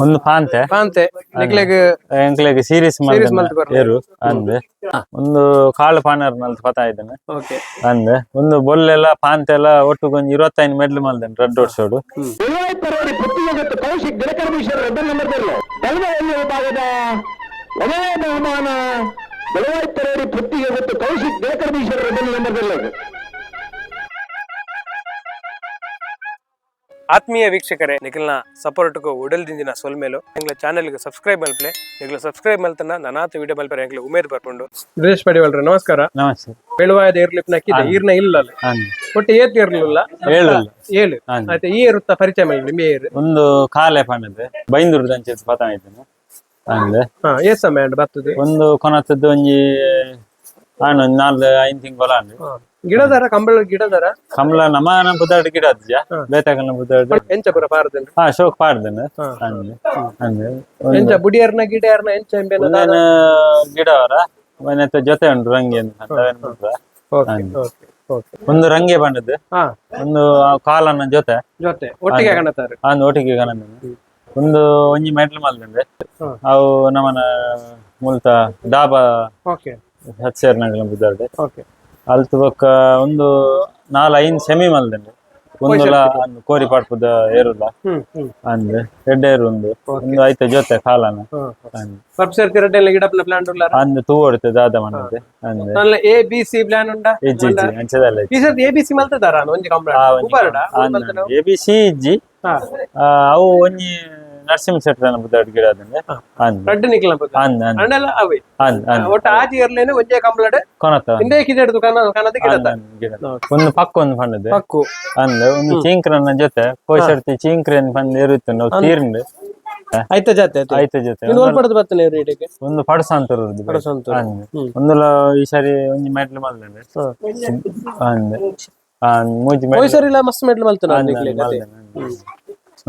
ಒಂದು ಪಾಂತೆ ಪಾಂತೆ ನಿಕ್ಲೆಗ್ ಎಂಕ್ಲೆಗ್ ಸೀರೀಸ್ ಸೀರೀಸ್ ಮಲ್ತ್ ಕೊರ್ಲೆ. ಏರು ಅಂದ್ ಒಂದು ಕಾಳು ಪಾನರ್ ಮಲ್ತ್ ಪತಾ ಇದ್ದಾನೆ ಓಕೆ ಅಂದ್ ಒಂದು ಬೊಲ್ಲೆಲ್ಲ ಪಾಂತೆ ಎಲ್ಲ ಒಟ್ಟು ಒಂಜಿ 25 ಮೆಡ್ಲ್ ಮಲ್ದೆನ್ ರಡ್ಡ್ ವರ್ಷೋಡು. ಪರವಾಗಿ ಪ್ರತಿಯೋಗತ್ತು ಕೌಶಿಕ್ ದಿನಕರಮೀಶ್ವರ ರಡ್ಡ ನಂಬರ್ದಲ್ಲೂ ಕಳೆದ ವಿಭಾಗದ ಮೊದಲನೇ ಬಹುಮಾನ ಬೆಳವಾಯ್ತರಡಿ ಪೃಥ್ವಿಗೆ ಕೌಶಿಕ್ ದಿನಕರಮೀಶ್ವರ ರಡ್ಡ ನಂಬರ್ದಲ್ಲೂ. ಆತ್ಮೀಯ ವೀಕ್ಷಕರೇ, ನಿಖಲ್ನ ಸಪೋರ್ಟ್ಗೂ ಉಡಲ್ದಿಂದಿನ ಸೊಲ್ಮೇಲು ಎಂಗ್ಲ ಚಾನೆಲ್ಗೆ ಸಬ್ಸ್ಕ್ರೈಬ್ ಮಲ್ಪ್ಲೆ. ನಿಗ್ಲ ಸಬ್ಸ್ಕ್ರೈಬ್ ಮಲ್ತನ ನಾನಾತ ವಿಡಿಯೋ ಮಲ್ಪರೆ ಎಂಗ್ಲ ಉಮೇದ್ ಬರ್ಕೊಂಡು. ಬ್ರಿಜೇಶ್ ಪಡಿವಲ್ರೆ, ನಮಸ್ಕಾರ. ನಮಸ್ತೆ. ಬೆಳುವಾಯದ ಏರ್ಲಿಪ್ನ ಹಾಕಿದೆ ಈರ್ನ ಇಲ್ಲ ಅಲ್ಲಿ. ಅಂದ್ ಒಟ್ಟು ಏತ್ ಏರ್ಲಿಲ್ಲ? ಏಳು. ಏಳು. ಅಂದ್ ಆಯ್ತು, ಈ ಏರುತ್ತ ಪರಿಚಯ ಮಾಡಿ ನಿಮ್ಮೆ ಏರು. ಒಂದು ಕಾಲೆ ಪಂಡದೆ ಬೈಂದೂರು ದಂಚೆ ಪತಾ ಇದ್ದಾನೆ ಅಂದ್. ಹಾ, ಏತ್ ಸಮಯ ಉಂಟು ಬರ್ತದೆ? ಒಂದು ಕೊನತ್ತದ್ದು ಒಂಜಿ ಆಣ್ ಒಂಜಿ 4-5 ತಿಂಗಳ ಆಂಡ್. ಗಿಡದಾರ ಕಂಬಳ ಗಿಡದಾರ? ಕಮಲ ನಮನ ಬುದಾಡ್ ಗಿಡ ಅಜ್ಜ ಬೇತಕಲ್ನ ಬುದಾಡ್. ಎಂಚ ಪುರ ಪಾರದನ್? ಹಾ, ಶೋಕ್ ಪಾಡ್ದನ ಅಂದ್ ಅಂದ್. ಎಂಚ ಬುಡಿಯರ್ನ ಗಿಡಯರ್ನ ಎಂಚ ಎಂಬೆನ? ಒಂದೇನು ಗಿಡ ಅವರ ಮನೆತ ಜೊತೆ ಉಂಟು ರಂಗಿ ಅಂತ ಅವೇನ್ ಬಿಟ್ರ. Okay okay okay. ಒಂದು ರಂಗೆ ಬಣ್ಣದ್ದು. ಹಾ. ಒಂದು ಆ ಕಾಲನ ಜೊತೆ. ಜೊತೆ ಒಟ್ಟಿಗೆ ಕಾಣತಾರೆ. ಆ ಒಂದು ಒಟ್ಟಿಗೆ ಕಣಂದಿನಿ. ಒಂದು ಒಂಜಿ ಮೆಟ್ಲು ಮಲ್ದಂಡೆ. ಅವು ನಮನ ಮುಲ್ತ ಡಾಬಾ. ಓಕೆ. ಹಚ್ಚೇರ್ನಗಲ ಬುದಾರ್ಡೆ. ಓಕೆ. ಅಲ್ತು ಬೊಕ್ಕ ಒಂದು 4-5 ಸೆಮಿ ಮಲ್ದಂಡೆ. ಒಂದುಲ ಅಂದ್ ಕೋರಿ ಪಾಡ್ಪುದ ಏರುಲ. ಹ್ಮ್ ಹ್ಮ್ ಅಂದ್ರೆ ಎಡ್ಡೆ ಏರು ಒಂದು ಒಂದು ಐತ ಜೊತೆ ಕಾಲನ ಅಂದ್. ಸರ್ಪ್ ಸೇರ್ತಿ ರಡ್ಡೆಲ್ಲ ಗಿಡಪ್ನ ಪ್ಲಾನ್ ಉಳ್ಳಾರ. ಅಂದ್ ತೂ ಹೊಡಿತೆ ದಾದ ಮನದೆ ಅಂದ್. ನನ್ನ A B C plan ಉಂಡ? ಇಜ್ಜಿ ಇಜ್ಜಿ, ಅಂಚದಲ್ಲ ಈ ಸರ್ತಿ A B C ಮಲ್ತದಾರ ಒಂಜಿ ಕಂಪ್ಲೇಂಟ್ ಉಬಾರಡ. A B C ಇಜ್ಜಿ. ಆ, ಅವು ಒಂಜಿ ನರಸಿಂಹ ಶೆಟ್ಟರನ ಬುದಾಡ್ ಗಿಡ ಅದಂದೆ ಅಂದ್. ರಡ್ಡು ನಿಕ್ಲ ಅಂದ್ ಅಂದ್. ಅಂಡಲ ಅವೇ. ಅಂದ್ ಅಂದ್. ಒಟ್ಟು ಆಜಿ ಇರ್ಲೇನೆ ಒಂಜೇ ಕಂಪ್ಲೇಂಟ್. ಕೊನತ. ಹಿಂದೆ ಕಿದೆಡ್ದು ಕನ ಕನದ ಗಿಡದ. ಅಂದ್ ಗಿಡ ಒಂದು ಪಕ್ಕ ಒಂದು ಪಂಡದೆ. ಪಕ್ಕು. ಅಂದ್ ಒಂದು ಚೀಂಕ್ರನ ಜೊತೆ ಪೋಯ್ಸರ್ತಿ ಚೀಂಕ್ರನ್ ಪಂದ್ ಇರುತ್ತೆ ನಾವು ತೀರ್ಂಡ್. ಆಯ್ತ ಜಾತೆ ಆಯ್ತು. ಆಯ್ತ ಜೊತೆ. ಇದು ಒಲ್ಪಡದು ಬರ್ತನೆ ಇವ್ರು ಇಡಕ್ಕೆ? ಒಂದು ಪಡಸಾಂತರು. ಪಡಸಾಂತೂರು. ಅಂದ್ ಒಂದುಲ ಈ ಸಾರಿ ಒಂಜಿ ಮೆಟ್ಲು ಮಲ್ದಂಡೆ. ಅಂದ್ ಮೂಜಿ ಮೆಟ್ಲು. ಪೊಯ್ಸರಿಲ್ಲ ಮಸ್ತ್ ಮೆಟ್ಲು ಮಲ್ತನ. ಅಂದ್ ಅಂದ್ ಮಲ್ದಂಡೆ.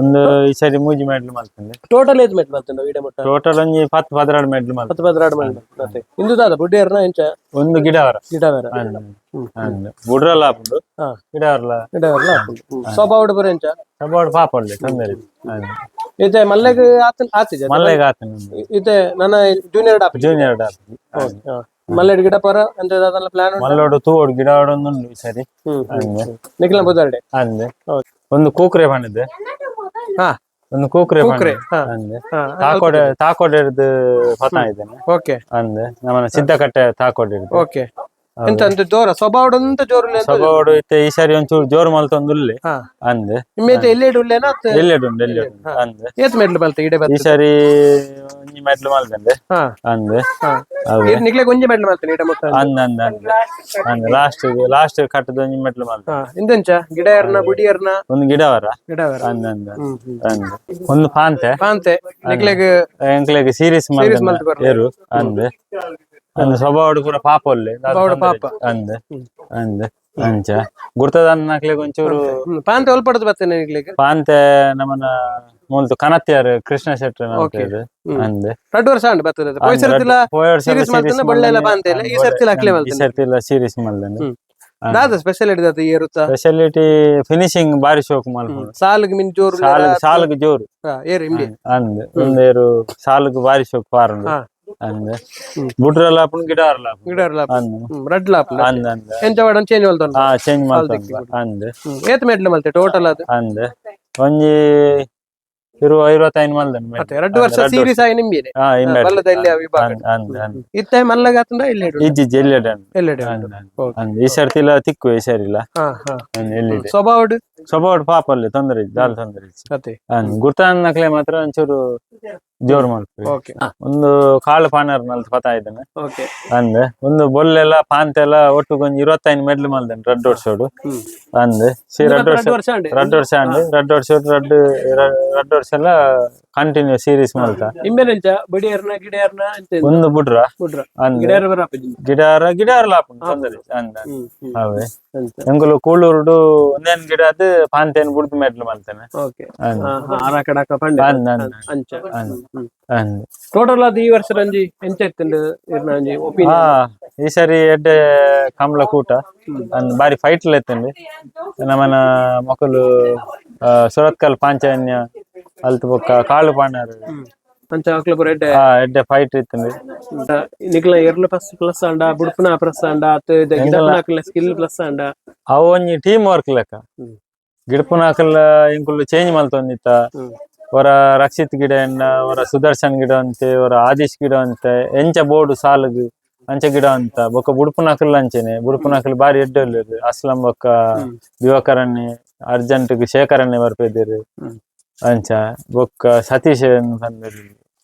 ಒಂದು ಈ ಸಾರಿ ಮೂಜಿ ಮೆಟ್ಲು ಮಲ್ತಂಡೆ. ಟೋಟಲ್ ಏತ್ ಮೆಟ್ಲು ಮಲ್ತನ ಇಡ ಮುಟ್ಟ? ಟೋಟಲ್ ಒಂಜಿ 10-12 ಮೆಟ್ಲು ಮಲ್ತ. 10-12 ಮೆಟ್ಲು. ಇಂದು ದಾದ ಬುಡ್ಡಿಯರ್ನ ಎಂಚ? ಒಂದು ಗಿಡ ಅವರ. ಗಿಡ ಬೇರೆ. ಅಂದ್ ಅಂದ್ ಬುಡ್ರಲ್ಲ ಆಪುಂಡು. ಗಿಡ ಅವರಲ್ಲ. ಗಿಡ ಬೇರೆ. ಸ್ವಭಾವ ಬರ ಎಂಚ? ಸಬೋಡ್ ಪಾಪ ಒಳ್ಳೆ ತೊಂದರೆ ಅಂದ್. ಇತ್ತೆ ಮಲ್ಲೆಗ್ ಆತ ಆತಿಜ? ಮಲ್ಲೆಗ್ ಆತನ. ಇತ್ತೆ ನನ್ನ ಜೂನಿಯರ್ ಡಾಪ್. ಜೂನಿಯರ್ ಡಾಪ್. ಮಲ್ಲೆಡ್ ಗಿಡ ಪರ ಅಂತ ದಾದಲ್ಲ ಪ್ಲಾನ್ ಉಂಟು? ಮಲ್ಲೋಡು ತೂವೋಡು ಗಿಡ ಉಂಡು ಈ ಸರಿ. ಹ್ಮ್ ಅಂದ್. ನಿಖಿಲ ಬುಧಾರ್ಡೆ. ಅಂದ್ ಒಂದು ಕೂಕ್ರೆ ಪಂಡದೆ. ಹಾ. ಒಂದು ಕೂಕ್ರೆ. ಕೂಕ್ರೆ, ಹಾ. ಅಂದ್. ಹಾ. ತಾಕೋಡೆ ತಾಕೋಡೆ ಹಿಡ್ದು ಪತ ಇದ್ದಾನೆ. ಓಕೆ. ಅಂದ್ ನಮ್ಮನ ಸಿದ್ದಕಟ್ಟೆ ತಾಕೋಡೆ ಹಿಡ್ದು. ಓಕೆ, ಎಂತ ಅಂತ ಜೋರ ಸ್ವಭಾವ ಅಂತ ಜೋರು ಇಲ್ಲ ಅಂತ? ಸೊಬಾವಡು ಇತ್ತೆ ಈ ಸಾರಿ ಒಂಚೂರು ಜೋರು ಮಲ್ತೊಂದು ಉಲ್ಲೆ. ಹಾ. ಅಂದ್. ನಿಮ್ಮೇತೆ ಎಲ್ಲೆಡು ಉಲ್ಲೇನ ಅತ್? ಎಲ್ಲೆಡು ಉಂಡು ಎಲ್ಲೆಡು ಉಂಡು ಅಂದ್. ಏತ್ ಮೆಟ್ಲು ಬಲ್ತೆ ಇಡೆ ಈ ಬರ್ತದೆ? ಸಾರಿ ಒಂಜಿ ಮೆಟ್ಲು ಮಲ್ದಂಡೆ. ಹಾ. ಅಂದ್. ಹಾ. ಅವೆ. ಇರ್ ನಿಕ್ಲೆಗ್ ಒಂಜಿ ಮೆಟ್ಲು ಮಲ್ತೇನೆ ಇಡೆ ಮುಟ್ಟ. ಅಂದ್ ಅಂದ್ ಅಂದ್ ಅಂದ್ ಲಾಸ್ಟ್ ಲಾಸ್ಟ್ ಕಟ್ಟದ ಒಂಜಿ ಮೆಟ್ಲು ಮಲ್ತ. ಹಾ, ಇಂದೆಂಚ ಗಿಡ ಯಾರ್ನ ಗುಡಿ ಯಾರ್ನ? ಒಂದು ಗಿಡ ಅವರ. ಗಿಡ ಅವರ. ಅಂದ್ ಅಂದ್. ಹ್ಮ್ ಹ್ಮ್ ಅಂದ್ ಒಂದು ಪಾಂತೆ. ಪಾಂತೆ ನಿಕ್ಲೆಗ್ ಎಂಕ್ಲೆಗ್ ಸೀರೀಸ್ ಸೀರೀಸ್ ಮಲ್ತ್ ಕೊರ್ಲೆ. ಏರು ಅಂದ್ ಅಂದ್ ಸ್ವಭಾವಡು ಪೂರ ಪಾಪ ಒಲ್ಲೆ. ಸ್ವಭಾವಡು ಪಾಪ. ಅಂದ್ ಅಂದ್ ಅಂಚ ಗುರ್ತದ ನಕ್ಲೆಗ್ ಒಂಚೂರು. ಪಾಂತೆ ಒಲ್ಪಡದು ಬರ್ತೇನೆ ನಿಕ್ಲೆಗ್? ಪಾಂತೆ ನಮನ ಮೂಲ್ತು ಕನತ್ಯಾರು ಕೃಷ್ಣ ಶೆಟ್ರ್. Okay. ಅಂದ್. ರಡ್ಡು ವರ್ಷ ಆಂಡ್ ಬರ್ತದೆ ಪೊಯ್ಸರ್ತಿಲ ಸೀರೀಸ್ ಮಲ್ತನ ಬೊಳ್ಳೆಲ್ಲ ಪಾಂತೆ ಇಲ್ಲ ಈ ಸರ್ತಿಲ ಅಕ್ಲೆ ಈ ಮಲ್ತನೆ. ಸರ್ತಿಲ ಸೀರೀಸ್ ಮಲ್ದನೆ. ಹ್ಮ್. ದಾದ ಸ್ಪೆಷಾಲಿಟಿ ದಾದ ಏರುತ್ತ? ಸ್ಪೆಷಾಲಿಟಿ ಫಿನಿಶಿಂಗ್ ಬಾರಿ ಶೋಕ್ ಮಲ್ಪುಂಡು. ಸಾಲ್ಗ್ ಮಿನ್ ಜೋರು. ಸಾಲ್ ಸಾಲ್ಗ್ ಜೋರು. ಏರು ಇಂಬಿ. ಅಂದ್ ಒಂದೇರು ಸಾಲ್ಗ್ ಬಾರಿ ಶೋಕ್ ಪಾರುಂಡು. ಹಾ. ಅಂದ್ ಬುಡ್ರಲ್ಲ ಆಪುಂಡು ಗಿಡ ಅರ್ಲ ಆಪುಂಡು. ಗಿಡ ಅರ್ಲ. ಅಂದ್. ರಡ್ಡ್ ಲಾಪ್ಲ. ಅಂದ್ ಅಂದ್. ಎಂಚ ವಾಡನ್ ಚೇಂಜ್ ಮಲ್ತೊಂದು. ಹಾ, ಚೇಂಜ್ ಸಾಲ್ ಮಲ್ತೊಂದು ಅಂದ್. ಏತ್ ಮೆಟ್ಲು ಮಲ್ತೆ ಟೋಟಲ್ ಅದು? ಅಂದ್ ಒಂಜಿ 20-25 ಮಲ್ದನ್. ಅತ್ತೆ ರಡ್ಡು ವರ್ಷ ಸೀರೀಸ್ ಆಗಿ ನಿಂಬಿದೆ. ಹಾ, ಇಂಬೆ. ಬಲ್ಲದ ಇಲ್ಲಿ ಆ ವಿಭಾಗ. ಅಂದ್ ಅಂದ್ ಅಂದ್. ಇತ್ತೆ ಮಲ್ಲಗ ಆತಂಡ ಎಲ್ಲೆಡು? ಇಜ್ಜಿ ಇಜ್ಜಿ, ಎಲ್ಲೆಡೆ ಉಂಡು. ಎಲ್ಲೆಡೆ ಅಂದ್ ಉಂಡು. ಅಂದ್. ಓಕೆ. ಅಂದ್ ಈ ಸರ್ತಿಲ ತಿಕ್ಕು ಈ ಸರಿಲ್ಲ. ಹಾ ಹಾ. ಅಂದ್ ಎಲ್ಲಿದೆ. ಸ್ವಭಾವಡ್? ಸ್ವಭಾವ ಪಾಪ ಅಲ್ಲಿ ತೊಂದರೆ ಇಜ್ಜಿ, ದಾಲ್ ತೊಂದರೆ ಇಜ್ಜಿ. ಅತ್ತೆ. ಅಂದ್ ಗುರ್ತಾನಕ್ಲೆ ಮಾತ್ರ ಒಂಚೂರು ಜೋರು ಮಾಡ್ತೀವಿ. ಓಕೆ. ಒಂದು ಕಾಳು ಪಾನರ್ ಮಲ್ತ್ ಪತಾ ಇದ್ದಾನೆ. ಓಕೆ. ಅಂದ್ ಒಂದು ಬೊಲ್ಲೆಲ್ಲ ಪಾಂತೆ ಎಲ್ಲ ಒಟ್ಟು ಒಂಜಿ 25 ಮೆಡ್ಲು ಮಲ್ದನ್ ರಡ್ಡು ವರ್ಷೋಡು. ಅಂದ್ ಸಿ ರಡ್ಡು ವರ್ಷ ರಡ್ಡು ವರ್ಷ ಆಂಡ್. ರಡ್ಡು ವರ್ಷ ಆಂಡ್ ರಡ್ಡು ವರ್ಷ ರಡ್ಡು ರಡ್ಡು ವರ್ಷ ಎಲ್ಲ ಕಂಟಿನ್ಯೂ ಸೀರೀಸ್ ಮಲ್ತ. ಇಂಬೆನೆಂಚ ಬಡಿಯರ್ನ ಗಿಡಯರ್ನ ಅಂತ? ಒಂದು ಬುಡ್ರ. ಬುಡ್ರ. ಅಂದ್. ಗಿಡಯರ್ ಬರಾಪಜಿ. ಗಿಡಾರ ಗಿಡಾರ್ಲ ಆಪುಂಡು ತೊಂದರೆ ಇಜ್ಜಿ. ಅಂದ್ ಅಂದ್. ಹ್ಮ್ ಹ್ಮ್ ಅವೇ. ಅಂತ. ಎಂಕುಲು ಕೂಳೂರುಡು ಒಂದೇನ್ ಗಿಡ ಅದು ಪಾಂತೇನ್ ಬುಡ್ದು ಮೆಡ್ಲು ಮಲ್ತೇನೆ. ಓಕೆ. ಅಂದ್. ಆರಾಕಡಕ ಪಂಡೆ. ಅಂದ್ ಅಂದ್. ಅಂಚ. ಅಂದ್ ಅಂದ್. ಟೋಟಲ್ ಅದು ಈ ವರ್ಷ ರಂಜಿ ಎಂಚ ಇತ್ತುಂಡು ಇರ್ನ ಅಂಜಿ ಹಾ ಒಪಿನಿಯನ್? ಈ ಸರಿ ಎಡ್ಡೆ ಕಮಲ ಕೂಟ ಅಂದ್ ಬಾರಿ ಫೈಟ್ ಎತ್ತಂడి. ನಮ್ಮನ ಮೊಕಲು ಸುರತ್ಕಲ್ ಪಾಂಚಜನ್ಯ ಅಲ್ತ್ ಬೊಕ್ಕ ಕಾಳು ಪಾಂಡಾರು. ಅಂಚ ಅಕ್ಲ ಪೂರ ಎಡ್ಡೆ. ಆ ಎಡ್ಡೆ ಫೈಟ್ ಇತ್ತುಂಡು. ನಿಕ್ಲ ಎರ್ಲ ಫಸ್ಟ್ ಪ್ಲಸ್ ಆಂಡ, ಬುಡ್ಪುನ ಪ್ಲಸ್ ಆಂಡ, ಅತ್ ಗಿಡಪುನ ಸ್ಕಿಲ್ ಪ್ಲಸ್ ಆಂಡ? ಅವು ಒಂಜಿ ಟೀಮ್ ವರ್ಕ್ ಲೆಕ್ಕ. ಗಿಡಪುನಾಕಲ್ ಇಂಕುಲು ಚೇಂಜ್ ಮಲ್ತೊಂದಿತ್ತ. ಒರ ರಕ್ಷಿತ್ ಗಿಡ ಎಂಡ, ಒರ ಸುದರ್ಶನ್ ಗಿಡ ಅಂತೆ, ಒರ ಆದಿಶ್ ಗಿಡ ಅಂತೆ, ಎಂಚ ಬೋರ್ಡು ಸಾಲುಗು ಅಂಚ ಗಿಡ ಅಂತ. ಬೊಕ್ಕ ಬುಡ್ಪುನಕಲ್ ಅಂಚೆನೆ, ಬುಡ್ಪುನಕಲ್ ಬಾರಿ ಎಡ್ಡೆ ಉಲ್ಲೆರ್. ಅಸ್ಲಂ ಬೊಕ್ಕ ದಿವಾಕರಣ್ಣೆ, ಅರ್ಜೆಂಟ್ ಗ್ ಶೇಖರಣ್ಣೆ ಬರ್ಪೆದೆರ್. ಅಂಚ ಬೊಕ್ಕ ಸತೀಶ್ ಪಂದೆರ್,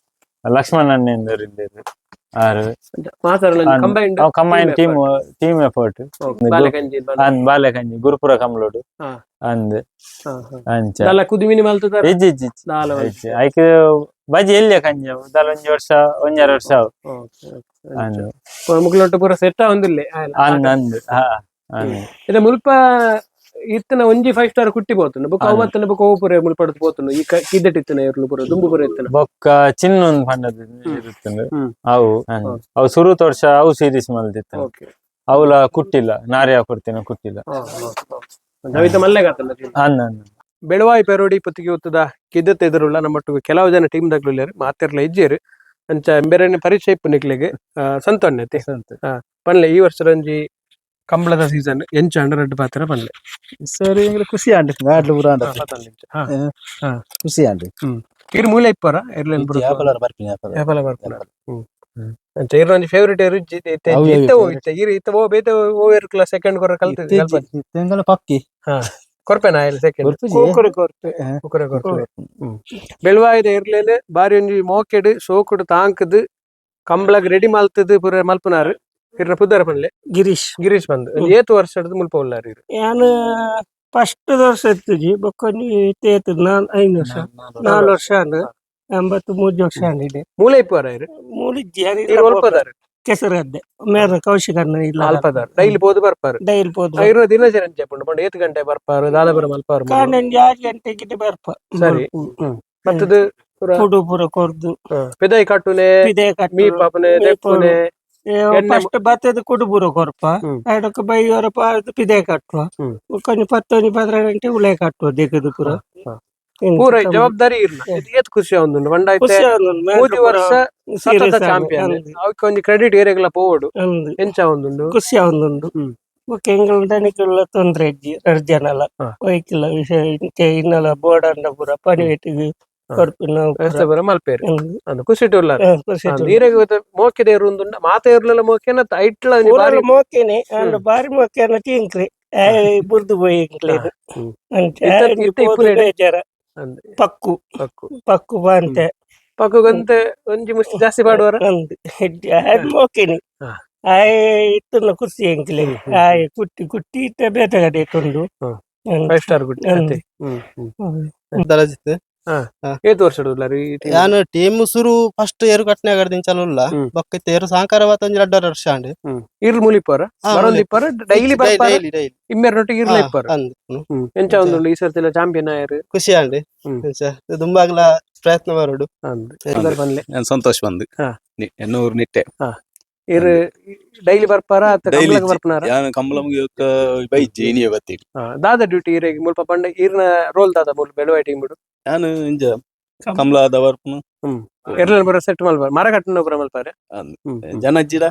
ಲಕ್ಷ್ಮಣ್ ಅಣ್ಣೆ ಎಂದೆರ್ ಆರು. Combined. Combine team, team effort. ಬಾಲೆಕಂಜಿ. ಅಂದ್, ಬಾಲೆಕಂಜಿ ಗುರುಪುರ ಕಮ್ಲೋಡು. ಅಂದ್, ಅಂಚ. ದಾಲ ಕುದಿಮಿನಿ ಮಲ್ತದಾರ? ಇಜ್ಜಿ ಇಜ್ಜಿ ಇಜ್ಜಿ. ದಾಲ? ಇಜ್ಜಿ. ಐಕ್ ಬಜಿ ಎಲ್ಲಿಯ ಕಂಜಿ, ದಾಲ ಒಂಜಿ ವರ್ಷ, ಒಂಜರ ವರ್ಷ ಅವು. ಅಂದ್. ಮುಗ್ಲೊಟ್ಟು ಪೂರ ಸೆಟ್ ಆವೊಂದಿಲ್ಲೆ. ಅಂದ್ ಅಂದ್, ಹಾ, ಅಂದ್. ಇದು ಮುಲ್ಪ ಇತ್ತನ ಒಂಜಿ ಫೈವ್ ಸ್ಟಾರ್ ಕುಟ್ಟಿ ಪೋತುಂಡು. ಬೊಕ್ಕ ಅವು ಬತ್ತನ ಬೊಕ್ಕ ಅವು ಪೂರ ಮುಲ್ಪಡ್ದು ಪೋತುಂಡು. ಈ ಕಿದ್ದೆಟ್ ಇತ್ತನ ಎರ್ಲು ಪೂರ ದುಂಬು ಪೂರ ಇತ್ತನ. ಬೊಕ್ಕ ಚಿನ್ನೊಂದು ಪಂಡದ್ ಇರುತ್ತುಂಡು. ಅವು ಅಂದ್. ಅವು ಸುರುತ ವರ್ಷ ಅವು ಸೀರೀಸ್ ಮಲ್ದಿತ್ತು. ಅವುಲ ಕುಟ್ಟಿಲ್ಲ, ನಾರ್ಯ ಕೊಡ್ತೀನ ಕುಟ್ಟಿಲ್ಲ. ನವಿತ ಮಲ್ಲೆಗಾತಲ್ಲ. ಅಂದ್ ಅಂದ್. ಬೆಳವಾಯಿ ಪೆರೋಡಿ ಪುತ್ತಿಗೆ ಉತ್ತದ ಕಿದ್ದತ್ ಎದುರುಳ್ಳ ನಮ್ಮೊಟ್ಟಿಗೆ ಕೆಲವು ಜನ ಟೀಮ್ ದಕ್ಲು ಮಾತೆರ್ಲ ಇಜ್ಜೇರು. ಅಂಚ ಬೇರೆ ಪರಿಚಯ ಇಪ್ಪು ನಿಕ್ಲೆಗ್. ಸಂತೊಣ್ಣೆ ಪನ್ಲೆ, ಈ ವರ್ಷ ಒಂಜಿ ಕಂಬಳದ ಸೀಸನ್ ಎಂಚ ಅಂಡ, ರಡ್ಡ್ ಪಾತ್ರ ಪನ್ಲೆ. ಸರಿ, ಎಂಗ್ಲ ಖುಷಿ ಆಂಡ್, ಗಾಡ್ಲು ಪೂರ ಆಂಡ್. ಖುಷಿ ಆಂಡ್. ಇರ್ ಮೂಲೆ ಇಪ್ಪರ ಎರ್ಲೆನ್? ಯಾಪಲ ಬರ್ಪಿನಿ, ಯಾಪಲ. ಯಾಪಲ ಬರ್ಪುನ. ಅಂಚ ಇರ್ನ ಒಂಜಿ ಫೇವರಿಟ್ ಏರು ಇಜ್ಜಿ ಇತ್ತೆ? ಅವು ಇತ್ತೆ ಓ ಇತ್ತೆ ಇರ್ ಇತ್ತೆ ಓ ಬೇತೆ ಓ ಎರ್ಕ್ಲ ಸೆಕೆಂಡ್ ಕೊರ ಕಲ್ತು? ಇತ್ತೆ ಪಕ್ಕಿ. ಕೊರ್ಪೆನಾ ಎಲ್ಲಿ ಸೆಕೆಂಡ್? ಕೊರ್ಪುಜಿ. ಕೊರ್ಪೆ, ಕುಕ್ಕರೆ ಕೊರ್ಪೆ. ಬೆಳುವಾಯಿದ ಎರ್ಲೆನ್ ಬಾರಿ ಒಂಜಿ ಮೋಕೆಡ್ ಸೋಕುಡು ತಾಂಕುದು ಕಂಬಳಗ್ ರೆಡಿ ಮಲ್ತದು ಪೂರ ಮಲ್ಪುನಾರು. ಇರ್ನ ಪುದರ್ ಪನ್ಲೆ. ಗಿರೀಶ್. ಗಿರೀಶ್ ಬಂದು ಏತ್ ವರ್ಷದ ಮುಲ್ಪ ಉಲ್ಲಾರ್ ಇರ್? ಯಾನ್ ಫಸ್ಟ್ ವರ್ಷ ಇತ್ತಿಜಿ, ಬೊಕ್ಕ ಇತ್ತೆ ನಾಲ್ ಐದು ವರ್ಷ, 4 ವರ್ಷ ಅಂದ್, 83 ವರ್ಷ ಅಂದಿದೆ. ಮೂಲೆ ಇಪ್ಪುವಾರ ಇರ್? ಮೂಲಿಜ್ಜಿ. ಇರ್ ಒಲ್ಪದಾರ್? ಕೆಸರದ್ದೆ ಮೇರ ಕೌಶಿಕಣ್ಣ ಇಲ್ಲ. ಅಲ್ಪದಾರ್, ಡೈಲಿ ಪೋದು ಬರ್ಪಾರು? ಡೈಲಿ ಪೋದು. ಇರ್ನ ದಿನಚರಿ ಅಂಚೆ ಪುಂಡು ಪಂಡ, ಏತ್ ಗಂಟೆ ಬರ್ಪಾರು, ದಾದ ಬರ ಮಲ್ಪಾರು? ಕಾಂಡೆ 6 ಗಂಟೆಗೆ ಬರ್ಪ. ಸರಿ. ಮತ್ತದು ಪೂರ? ಕುಡು ಪೂರ ಕೊರ್ದು. ಪಿದಾಯಿ ಕಟ್ಟುನೆ? ಪಿದೆ ಕಟ್ಟು. ಮೀಪ್ ಆಪುನೆ, ದೆಪ್ಪುನೆ, ಎಣ್ಣೆ? ಫಸ್ಟ್ ಬತ್ತದ ಕುಡು ಪೂರ ಕೊರ್ಪ. ಐಡೊಕ್ಕ ಬೈವರ ಪಿದೆ ಕಟ್ಟುವ. ಬೊಕ್ಕ ಒಂಜಿ 10 ಒಂಜಿ 12 ಗಂಟೆ ಉಳೆ ಕಟ್ಟುವ ದಿಗದು ಪೂರ. ಪೂರ ಜವಾಬ್ದಾರಿ ಇರ್ನ. ಇದು ಏತ್ ಖುಷಿ ಆವೊಂದುಂಡು ಪಂಡ, ಇತ್ತೆ ಖುಷಿ ಆವೊಂದುಂಡು. 3 ವರ್ಷ ಸತತ ಸೀರಿಯಸ್ ಚಾಂಪಿಯನ್, ಅವಕ್ಕೆ ಒಂಜಿ ಕ್ರೆಡಿಟ್ ಏರೆಗ್ಲ ಪೋವೊಡು. ಅಂದ್. ಎಂಚ ಆವೊಂದುಂಡು? ಖುಷಿ ಆವೊಂದುಂಡು. ಬೊಕ್ಕ ಎಂಗಳ ದನಿಕುಲ್ಲ ತೊಂದ್ರೆ ಇಜ್ಜಿ, ರಡ್ಡ್ ಜನಲ ಒಯ್ಕಿಲ್ಲ ವಿಷಯ ಇಂಚೆ ಇನ್ನಲ ಬೋಡಂಡ ಪೂರ ಪನಿವೆಟ್ಟಿಗ್ ಕೊರ್ಪಿನ. ವ್ಯವಸ್ಥೆ ಪೂರ ಮಲ್ಪೇರು. ಅಂದ್, ಖುಷಿಟ್ ಉಲ್ಲಾರ್. ಖುಷಿ. ಈರೆಗ್ ಮೋಕೆದ ಏರುಂದುಂಡ, ಮಾತ ಏರ್ಲೆಲ್ಲ ಮೋಕೆನ ಐಟ್ಲ ಒಂಜಿ ಬಾರಿ? ಮೋಕೆನೆ ಅಂಡ, ಬಾರಿ ಮೋಕೆನ ಟಿಂಕ್ರಿ ಬುರ್ದು ಪೋಯಿ ಎಂಕ್ಲೆಗ್. ಅಂಚ ಇತ್ತೆ ಇಪ್ಪುನೇಡೆ? ಬೇಜಾರ. ಅಂದ್. ಪಕ್ಕು. ಪಕ್ಕು. ಪಕ್ಕು ಬಾಂತೆ. ಪಕ್ಕುಗಂತೆ ಒಂಜಿ ಮುಷ್ಟಿ ಜಾಸ್ತಿ ಪಾಡುವರ? ಅಂದ್, ಆಯ್ ಮೋಕೆನೆ. ಆಯ್ ಇತ್ತುನ ಖುಷಿ ಎಂಕ್ಲೆಗ್. ಆಯ್ ಕುಟ್ಟಿ ಕುಟ್ಟಿ ಇತ್ತೆ ಬೇತೆ ಕಡೆ ಇಟ್ಟುಂಡು. Five star ಗುಟ್ಟಿ. ಅಂದ್. ಅತ್ತೆ. ಹ್ಮ್ ಹ್ಮ್ ದಲಜಿತ್. ಏತ್ ವರ್ಷ ಉಲ್ಲಾರ್ ಈ team? ಯಾನ್ ಟೀಮ್ ಸುರು ಫಸ್ಟ್ ಏರು ಕಟ್ನೆ ಆಗಡ್ದಿಂಚಲ ಉಲ್ಲ. ಬೊಕ್ಕ ಇತ್ತೆ ಏರು ಸಾಂಕಾರ ಬಾತ ಒಂಜಿ ರಡ್ಡರ ವರ್ಷ ಆಂಡ್. ಇರ್ ಮುಲಿಪರ? ಬರೊಂದು ಇಪ್ಪರ, ಡೈಲಿ ಬರ್ಪಾರ? Daily daily. ಇಮ್ಮೆರ್ ನೊಟ್ಟಿಗೆ ಇರ್ಲ ಇಪ್ಪರ? ಅಂದ್. ಎಂಚ ಒಂದುಂಡು ಈ ಸರ್ತಿಲ ಚಾಂಪಿಯನ್ ಆಯೆರ್? ಖುಷಿ ಆಂಡ್. ಎಂಚ ದುಂಬಾಗ್ಲ ಪ್ರಯತ್ನ ಬರೋಡು. ಅಂದ್, ಪುದರ್ ಪನ್ಲೆ. ನಾನು ಸಂತೋಷ್ ಬಂದು. ಎನ್ನೂರು ನಿಟ್ಟೆ. ಇರ್ ಡೈಲಿ ಬರ್ಪಾರ ಅತ್ತ? Daily. ಕಂಬ್ಳಗ್ ಬರ್ಪನಾರ? ಯಾನ್ ಕಂಬಳಂಗೆ ಬೈಜಿ ಇನಿಯ ಬತ್ತಿ. ದಾದ ಡ್ಯೂಟಿ ಇರೆಗ್ ಮುಲ್ಪ ಪಂಡ, ಇರ್ನ ರೋಲ್ ದಾದ ಮುಲ್ಪ ಬೆಳುವಾಯಿ ಟೀಮ್ ಬಿಡು? ಯಾನ್ ಇಂಜ ಕಮಲಾದ ಬರ್ಪುನು. ಎರ್ಲನ್ ಬರ ಸೆಟ್ ಮಲ್ಪಾರ, ಮರ ಕಟ್ಟುನ ಪೂರ ಮಲ್ಪಾರೆ. ಅಂದ್. ಹ್ಮ್ ಹ್ಮ್. ಜನಜ್ಜಿಡ.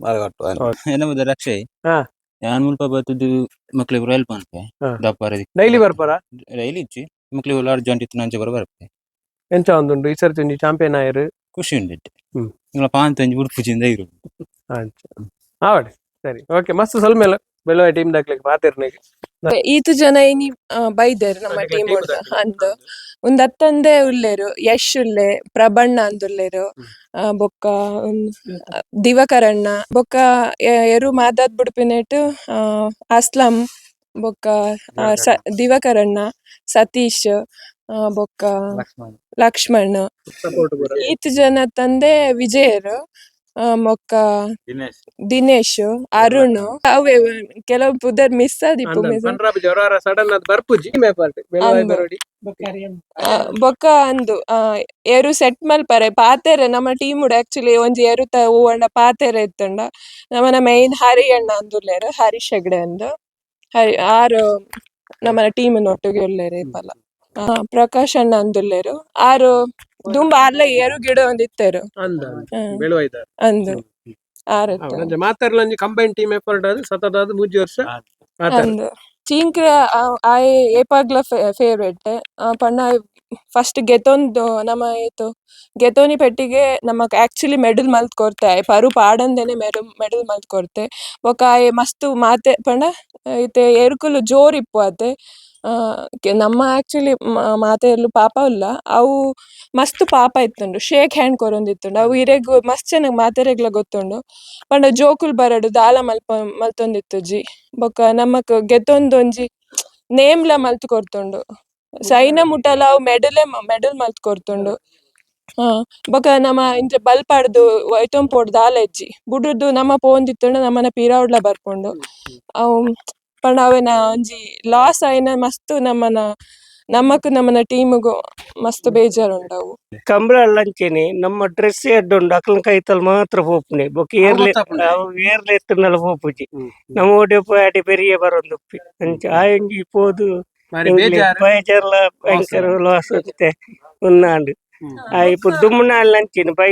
ಮರ ಕಟ್ಟು. ಎನ್ನ ರಕ್ಷೆ. ಯಾನ್ ಮುಲ್ಪ ಬತ್ತುದು ಮಕ್ಳಿಗೆ ಪೂರ ಹೆಲ್ಪ್ ಮನ್ಪೆ. ದಪ್ಪಾರ. ಡೈಲಿ ಬರ್ಪಾರ? ಡೈಲಿ ಇಜ್ಜಿ, ಮಕ್ಳಿಗೆ ಒಲ್ಲ ಅರ್ಜೆಂಟ್ ಇತ್ತು ಅಂಚ ಪೂರ ಬರ್ಪೆ. ಎಂಚ ಒಂದುಂಡು ಈ ಸರ್ತಿ ಒಂಜಿ ಚಾಂಪಿಯನ್ ಆಯೆರ್? ಖುಷಿ ಉಂಡು ಇತ್ತೆ. ನಿಂಗ್ಲ ಪಾಂತ ಒಂಜಿ ಉಡುಪುಜಿಂದ ಇರು. ಅಂಚ ಆವಡ್, ಸರಿ, ಓಕೆ, ಮಸ್ತ್ ಸೊಲ್ಮೆಲ ಬೆಳುವಾಯಿ ಟೀಮ್ ದಾಕ್ಲೆಗ್ ಪಾತೆರ್ನೆಗ್. ಈತು ಜನ ಇನಿ ಬೈದೆರ್ ನಮ್ಮ ನಿಕ್ಲೆ ಟೀಮ್. Team ದಾಕ್ಲು. ಅಂದ್, ಉಂದು ಅತ್ತಂದೆ ಉಲ್ಲೆರ್ ಯಶ್ ಉಲ್ಲೆ, ಪ್ರಬಣ್ಣ ಅಂದುಲ್ಲೆರ್, ಬೊಕ್ಕ ದಿವಾಕರಣ್ಣ, ಬೊಕ್ಕ ಎರು ಮಾದಾದ್ ಬುಡ್ಪಿನೆಟ್ ಅಸ್ಲಂ, ಬೊಕ್ಕ ದಿವಾಕರಣ್ಣ, ಸತೀಶ್, ಬೊಕ್ಕ ಲಕ್ಷ್ಮಣ್. ಸಪೋರ್ಟ್ ಪೂರ. ಈತ್ ಜನ ತಂದೆ ವಿಜಯರು, ಬೊಕ್ಕ ದಿನೇಶ್. ದಿನೇಶ್, ಅರುಣ್, ಅವೇ ಕೆಲವು ಪುದರ್ ಮಿಸ್ ಆದಿಪ್ಪು. ಪಂಡ್ರಾಬ್ ಜ್ವರ ಸಡನ್ ಅದು ಬರ್ಪುಜಿ ಮೇಪಾರ್ಟ್ ಬೆಳುವಾಯಿ ಬರೋಡಿ. ಬೊಕ್ಕ ಅಂದು ಏರು ಸೆಟ್ ಮಲ್ಪರೆ ಪಾತೆರೆ ನಮ್ಮ ಟೀಮ್ ಆಕ್ಚುಲಿ ಒಂಜಿ ಎರುತ ಹೂವಣ್ಣ ಪಾತೆರೆ ಇತ್ತುಂಡ ನಮ್ಮನ ಮೈನ್ ಹರಿ ಅಣ್ಣ ಅಂದುಲ್ಲೇರು, ಹರೀಶ್ ಹೆಗ್ಡೆ ಅಂದು ಹರಿ, ಆರು ನಮ್ಮನ ಟೀಮ್ ಒಟ್ಟಿಗೆ ಉಲ್ಲೇರು ಇಪ್ಪಲ್ಲ. ಪ್ರಕಾಶ್ ಅಣ್ಣ ಅಂದುಲ್ಲೇರು ಆರು ದುಂಬ ಆರ್ಲ ಏರು ಗಿಡ ಒಂದಿತ್ತೇರು. ಅಂದ ಬೆಳುವೈದ. ಅಂದು ಆರತ್ತ. ಅಂಚ ಮಾತೆರ್ಲ ಒಂಜಿ ಕಂಬೈನ್ ಟೀಮ್ ಎಫರ್ಟ್ ಆದ್ ಸತತ ಆದ್ ಮೂಜಿ ವರ್ಷ ಆತರ್. ಅಂದು ಚೀಂಕ್ರೆ ಆಯೆ ಏಪಾಗ್ಲ ಫೇವರೇಟ್ ಪಂಡ ಫಸ್ಟ್ ಗೆತೊಂದು ನಮ ಏತು ಗೆತೋನಿ ಪೆಟ್ಟಿಗೆ ನಮಕ್ ಆಕ್ಚುಲಿ ಮೆಡಲ್ ಮಲ್ತ್ ಕೊರ್ತೆ ಆಯೆ ಪರು ಪಾಡಂದೆನೆ ಮೆಡಲ್ ಮೆಡಲ್ ಮಲ್ತ್ ಕೊರ್ತೆ. ಬೊಕ ಆಯೆ ಮಸ್ತ್ ಮಾತೆ ಪಂಡ ಇತ್ತೆ ಎರುಕುಲು ಜೋರು ಇಪ್ಪು ಅತೆ ನಮ್ಮ ಆಕ್ಚುಲಿ ಮಾತೆರ್ಲು ಪಾಪ ಉಲ್ಲ ಅವು ಮಸ್ತ್ ಪಾಪ ಇತ್ತುಂಡು ಶೇಕ್ ಹ್ಯಾಂಡ್ ಕೊರೊಂದಿತ್ತುಂಡು ಅವು ಇರೆಗ್ ಮಸ್ತ್ ಜನಕ್ ಮಾತೆರೆಗ್ಲ ಗೊತ್ತುಂಡು. ಪಂಡ ಜೋಕುಲು ಬರಡ್ ದಾಲ ಮಲ್ಪ ಮಲ್ತೊಂದಿತ್ತುಜಿ. ಬೊಕ ನಮಕ್ ಗೆತೊಂದು ಒಂಜಿ ನೇಮ್ ಲ ಮಲ್ತ್ ಕೊರ್ತುಂಡು. ಸೈನ ಮುಟ್ಟಲ ಅವು ಮೆಡಲ್ ಮೆಡಲ್ ಮಲ್ತ್ ಕೊರ್ತುಂಡು. ಬೊಕ ನಮ ಇಂಚ ಬಲ್ಪಾಡ್ದು ಒಯ್ತೊಂದು ದಾಲ ಇಜ್ಜಿ ಬುಡುದು ನಮ ಪೋವೊಂದಿತ್ತುಂಡ ನಮನ ಪಿರವುಡ್ಲ ಬರ್ಪುಂಡು. ಅವು ಪಂಡ ಅವೆನ ಒಂಜಿ ಲಾಸ್ ಆಯಿನ ಮಸ್ತ್ ನಮನ ನಮಕ್ ನಮನ ಟೀಮ್ ಗು ಮಸ್ತ್ ಬೇಜಾರ್ ಉಂಡು ಅವು. ಕಂಬಳ ಅಂಚೆನೆ ನಮ್ಮ ಡ್ರೆಸ್ ಎಡ್ಡೆ ಉಂಡು ಅಕ್ಲನ ಕೈತಲ್ ಮಾತ್ರ ಪೋಪುನೆ ಬೊಕ ಏರ್ಲೆ ಅವು ಏರ್ಲೆ ಎತ್ತುಂಡಲ ಪೋಪುಜಿ. ನಮ್ಮ ಓಡೆ ಪೋಯಿ ಪೆರಿಯ ಬರೊಂದುಪ್ಪಿ ಅಂಚ ಆಯೊಂಜಿ ಪೋದು ಬಾರಿ ಬೇಜಾರ್. ಬೇಜಾರ್ಲ ಭಯಂಕರ ಲಾಸ್ ಅಂತೆ ಉನ್ನಾಂಡ್. ಇಪ್ಪ ದುಮ್ಮನಾಲ್ ಅಂಚಿನ ಬೈ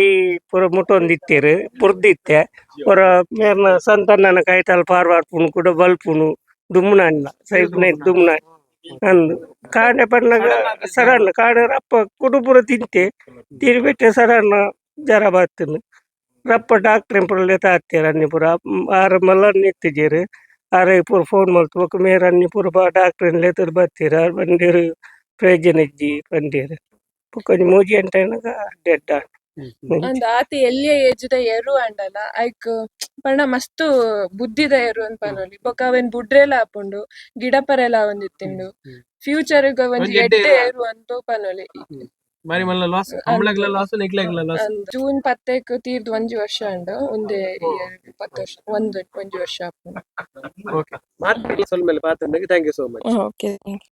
ಪೂರ ಮುಟ್ಟೊಂದಿತ್ತೆರ್ ಪುರ್ದಿತ್ತೆ ಪೂರ ಮೇರ್ನ ಸಂತಣ್ಣನ ಕೈತಲ್ ಪಾರ್ವಾರ್ಪುನು ಕುಡ ಬಲ್ಪುನು ದುಮ್ಮನಾಂಡ್ಲ ಸೈಪುನ ದುಮ್ಮನ ಅಂದ್ ಕಾಂಡೆ ಪನ್ನಗ ಸಡನ್ ಕಾಂಡೆ ರಪ್ಪ ಕುಡು ಪೂರ ತಿಂತೆ ತಿರುಬಿಟ್ಟೆ ಸಡನ್ ಜ್ವರ ಬತ್ತುಂಡು. ರಪ್ಪ ಡಾಕ್ಟ್ರ್ ಪೂರ ಲೆತ್ತಾತ್ತೆರ್ ಅన్ని ಪೂರ ಆರ್ ಮಲ್ಲ ಇತ್ತಿಜೆರ್ ಆರ್ ಪೂರ ಫೋನ್ ಮಲ್ತ್ ಬೊಕ ಮೇರ್ ಅన్ని ಪೂರ ಡಾಕ್ಟ್ರ್ ಲೆತ್ತೊಂದು ಬತ್ತೆರ್ ಆರ್ ಪಂಡೆರ್ ಪ್ರಯೋಜನ ಇಜ್ಜಿ ಪಂಡೆರ್. ಬೊಕ ಒಂಜಿ ಮೂಜಿ ಗಂಟೆ ಆನಗ ಡೆಡ್ ಆಂಡ್. ಅಂದ್ ಆತ್ ಎಲ್ಯ ಏಜ್ ದ ಎರು ಆಂಡಲ ಐಕ್ ಪಂಡ ಮಸ್ತ್ ಬುದ್ಧಿದ ಎರು ಅಂದ್ ಪನೊಲಿ. ಬೊಕ ಅವೆನ್ ಬುಡ್ರೆಲ ಆಪುಂಡು ಗಿಡಪರೆಲ ಆವೊಂದಿತ್ತುಂಡು. ಫ್ಯೂಚರ್ ಗ್ ಒಂಜಿ ಎಡ್ಡೆ ಎರು ಅಂದ್ ಪನೊಲಿ. ಬಾರಿ ಮಲ್ಲ ಲಾಸ್ ಕಂಬಳಗ್ಲ ಲಾಸ್ ನಿಕ್ಲೆಗ್ಲ ಲಾಸ್. ಜೂನ್ 10 ತೀರ್ದ್ ಒಂಜಿ ವರ್ಷ ಆಂಡ್ ಉಂದೇ 10 ವರ್ಷ ಒಂಜಿ ವರ್ಷ ಆಪುಂಡು. ಓಕೆ ಮಾತೆರ್ಲ ಸೊಲ್ಮೆಲು ಪಾತೆರ್ನಗ್ thank you so much. Okay, thank you.